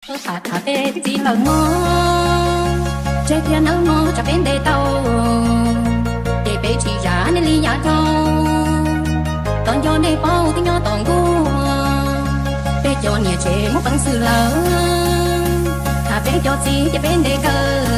Tham tham peb txiv lawm mog, tseg kiag nawb mog tsam peb ntes tau, ces peb tsis zam nej li yav dhau. Tos nco nej paub twb nyob tom nkuaj, peb cov niam tsev muab peev xwm lawm, tham peb cov txiv ces peb ntes kawg.